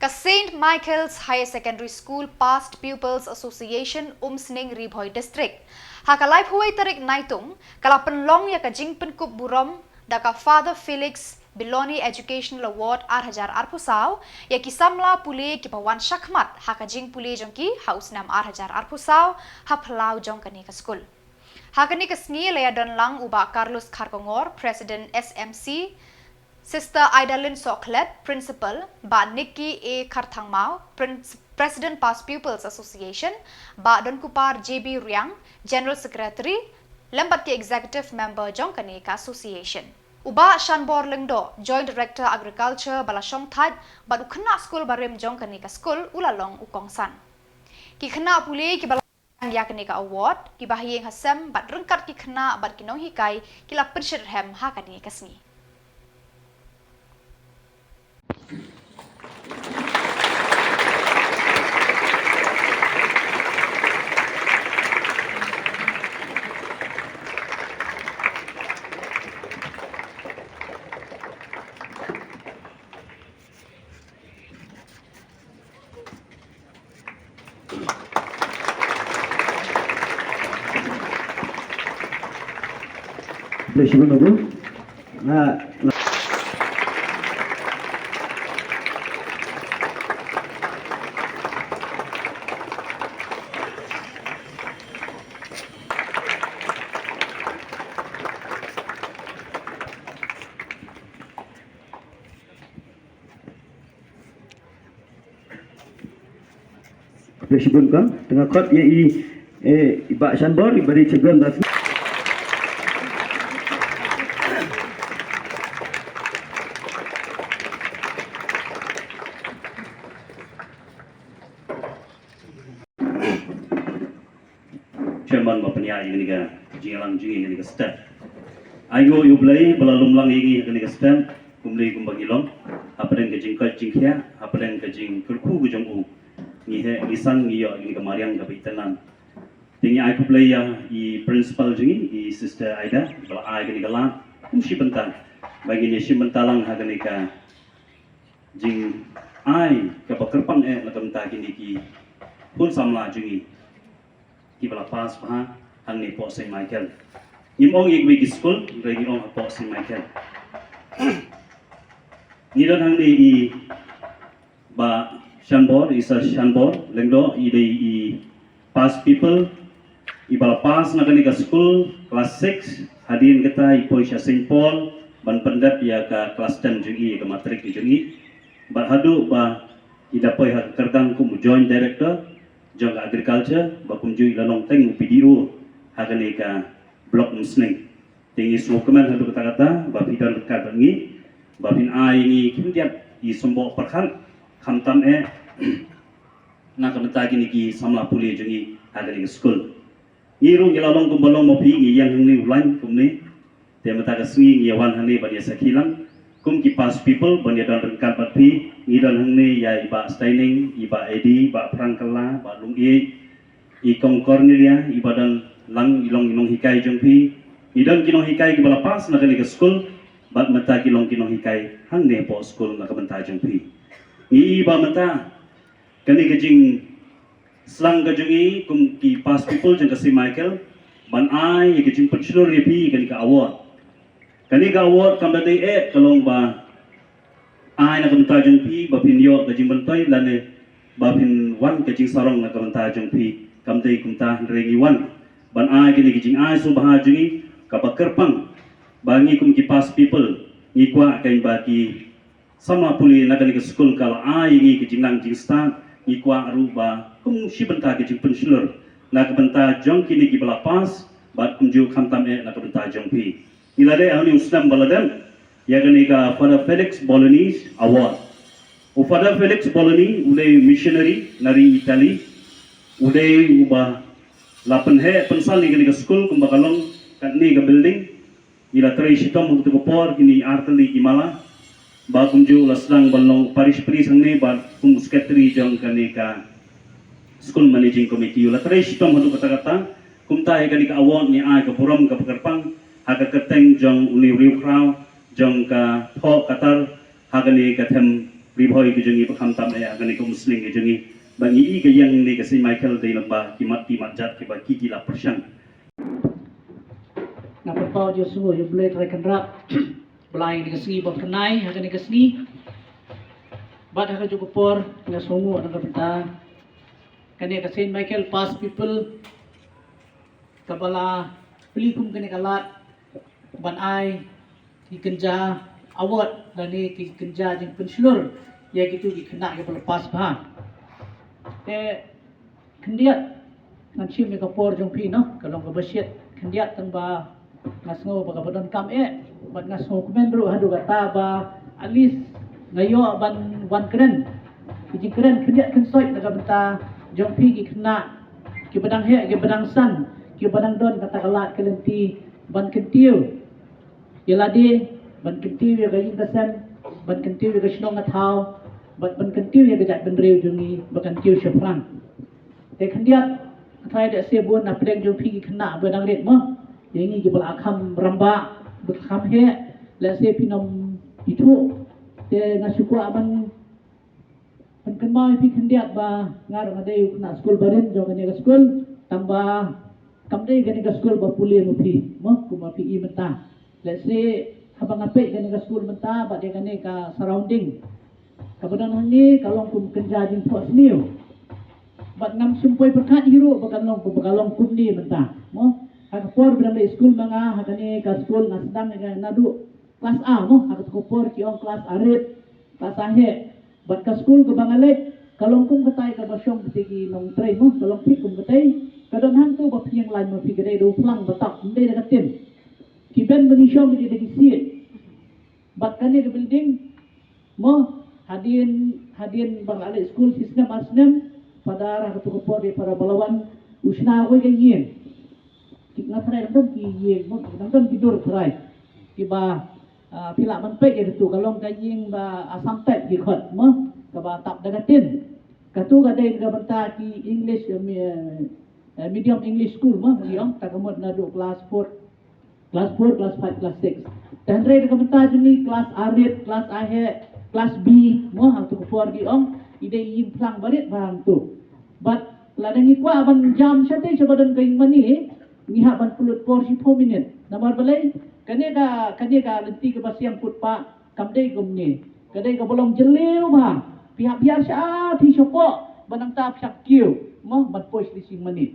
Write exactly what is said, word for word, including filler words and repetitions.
Ka Saint Michael's Higher Secondary School Past Pupils Association, Umsning, Ri Bhoi District, ha ka laiphew wei tarik Naitung, ka la pynlong ïa ka jingpynkup burom da ka Father Felix Biloni Educational Award ar hajar arphew saw ïa ki samla pule kiba wan shakhmat ha ka jingpule jong ki ha u snem ar hajar arphew saw ha phyllaw jong kane ka skul. Ha kane ka sngi la ïadon lang u Bah Carlos Kharkongor, President S M C, Sister Idalyn Sohkhlet, Principal, Bah Nicky A Kharthangmaw, Prin-, President Past Pupils Association, Bah Donkupar J B Riang, General Secretary, lem bad ki Executive Member jong kane ka Association. U Bah Shanbor Lyngdoh, Joint Director Agriculture, ba la shongthait bad u khynnah skul barim jong kane ka skul u la long u kongsan. Ki khynnah pule kiba la ïa kane ka award, kiba ha ïing ha sem bad ryngkat ki khynnah bad ki nonghikai ki la pynshit rhem ha kane ka sngi. Khublei shibun Babu. Nga, nga Khublei shibun kong, te nga khot ïa i, eh, i Bah Shanbor, i ba dei chairman da. Chairman ba pynïaid ïa kane ka jingïalang jong ngi ha kane ka step. Ai nguh ïa U Blei ba la lum lang ïa ngi ha kane ka step, kumne kumba ngi long, hapdeng ka jingkoit jingkhiah, hapdeng ka jingkyrkhu ka jong u. Ngi heh ngi san ngi ïoh ïa kane ka mariang kaba itynnad. Te ngi ai khublei ïa i principal jong ngi, i Sister Ida, ba la ai kane ka lad, kum shi bynta. Ba ngin ïa shim bynta lang ha kane ka jingai kaba kyrpang eh na ka bynta kine ki khun samla jong ngi kiba la pass bha hangne hapoh Saint Michael. Ngim ong ïa kiwei ki skul, hynrei ngi ong hapoh Saint Michael. Ngi don hangne i Bah Shanbor, i Sir Shanbor Lyngdoh, i dei i past pupil, i ba la pass na kane ka skul, class six, hadien kata i poi sha Saint Paul, ban pyndep ïa ka class ten jong i, ïa ka matric jong i. Bad haduh ba i da poi ha ka kyrdan kum u Joint Director jong ka Agriculture, ba kumjuh i la long teng u B D O ha kane ka Block Umsning. Te ngi sngewkmen haduh katta katta ba phi don ryngkat bad ngi, ba phin ai ngi khyndiat i symboh pyrkhat, khamtam eh na ka bynta kine ki samla pule jong ngi ha kane ka skul. Ngi ruh ngi la long kumba long ma phi, ngi ïeng hangne u lain kumne. Te mynta ka sngi ngi ïa wan hangne ban ïa sakhi lang kum ki past pupil, ban ïa don ryngkat bad phi. Ngi don hangne ïa i Bah Steining, i Bah Eddie, Bah Phrang Kylla, Bah Lung Ïeit, i Kong Cornelia, i ba don lang, i long i nonghikai jong phi. Ngi don ki nonghikai kiba la pass na kane ka skul, bad mynta ki long ki nonghikai hangne hapoh skul na ka bynta jong phi. Ngi i ba mynta kane ka jingsdang ka jong ngi kum ki past pupil jong ka Saint Michael, ban ai ïa ka jingpynshlur ïa phi kane ka award. Kane ka award kam da dei eh ka long ba ai na ka bynta jong phi ba phin ïoh ka jingmyntoi lane ba phin wan ka jingsarong na ka bynta jong phi, kam dei kumta, hynrei ngi wan ban ai kane ka jingai sngewbha jong ngi kaba kyrpang ba ngi kum ki past pupil ngi kwah kein ba ki samla pule na kane ka skul ka la ai ïa ngi ka jingnang jingstad, ngi kwah ruh ba kum shi bynta ka jingpynshlur na ka bynta jong kine kiba la pass, bad kumjuh khamtam eh na ka bynta jong phi. Ngi la dei hangne u snem ba la dep ïa kane ka Father Felix Bolognese Award. U Father Felix Bolognese u dei missionary na ri Italy. U dei uba la pynheh pynsan ïa kane ka skul kumba ka long katne ka building. Ngi la trei shitom ha kato ka por, kine ar tylli ki mala. Ba kumjuh u la sdang ban long parish priest hangne bad kum u secretary jong kane ka school managing committee. U la trei shitom haduh katta katta. Kumta ïa kane ka award ngi ai ka burom kaba kyrpang ha ka kyrteng jong une u riewkhraw jong ka thoh ka tar ha kane ka them Ri Bhoi ki jong ngi ba kham tam eh ha kane ka umsning ki jong ngi ba ngi i ka ïing ne ka Saint Michael dei lem bad ki mat ki mat jat kiba ki ki la pyrshang. Nga pynpaw jingïaseng ïa U Blei Trai Kynrad ba la ai ïa kane ka sngi ba kane ka sngi bad ha kajuh ka por nga sngewnguh na ka bynta kane ka Saint Michael Past Pupil kaba la plie kum kane ka lad ban ai ki kynja award lane ki kynja jingpynshlur ïa kitu ki khynnah kiba la pass bha. Te khyndiat ngan shim ïa ka por jong phi noh, ka long kaba shit khyndiat tang ba nga sngew ba kaba donkam eh bad nga sngewkmen ruh haduh katta ba at least nga ïoh ban wan kren ki jingkren khyndiat khynsoit na ka bynta jong phi ki khynnah kiba dang heh kiba dang san kiba dang don kata ka lad ka lynti ban kyntiew ïa lade, ban kyntiew ïa ka ïing ka sem, ban kyntiew ïa ka shnong ka thaw, bad ban kyntiew ïa ka jaitbynriew jong ngi ba kan kiew shaphrang. Te khyndiat nga tharai da se bun na pdeng jong phi ki khynnah ba dang rit mo ïa ngi kiba la kham rangbah ba kham heh lehse phin ym ithuh. Te nga shu kwah ban pynkynmaw ïa phi khyndiat ba nga ruh nga dei u khynnah skul barim jong kane ka skul tang ba kam dei kane ka skul ba pule ma phi mo kumba phi i mynta. Lehse haba nga peit kane ka skul mynta bad ïa kane ka surrounding kaba don hangne ka long kum kynja jingphohsniew. Bad ngam shym poi pyrkhat hi ruh ba kan long ba ka long kumne mynta mo. Ha ka por ba dang leit skul ma nga ha kane ka skul nga sdang ïa ka naduh klas A mo ha ka por ki ong klas A rit klas A heh. Bad ka skul kaba nga leit ka long kum katai kaba shong katei ki nongtrei mo ka long thik kum katei. Ka don hangto ba phi ïeng lain ma phi ka dei da u phlang ba tap ym dei da ka tin. Ki bench ba ngi shong ki dei da ki siej. Bad kane ka building mo hadien hadien ba nga leit skul shi snem ar snem pada ha kato ka por dei pada ba la wan u shna kawei ka ïing. Ki nga tharai dang don ki ïing mo dang don ki dur tharai kiba ah, phi lah ban peit ïa katu ka long ka ïing ba Assam type ki khot mo kaba tap da ka tin. Katu ka dei na ka bynta ki English eh, mi- eh, medium English school mo ki ong ta ka mut naduh class four class four class five class six. Te hynrei na ka bynta jong ngi class A rit class A heh class B mo hangtu ka por ki ong i dei ïing phlang barit ba hangtu. Bad lada ngi kwah ban jam shatei sha ba don ka ïing mane ngi hap ban pynlut por shiphew minit. Namar balei kane ka kane ka lynti kaba siang put pah kam dei kumne. Ka dei kaba long jylliew bha. Phi hap hiar sha phi shapoh ba nangta phi hap kiew mo ban poi sha ïing mane.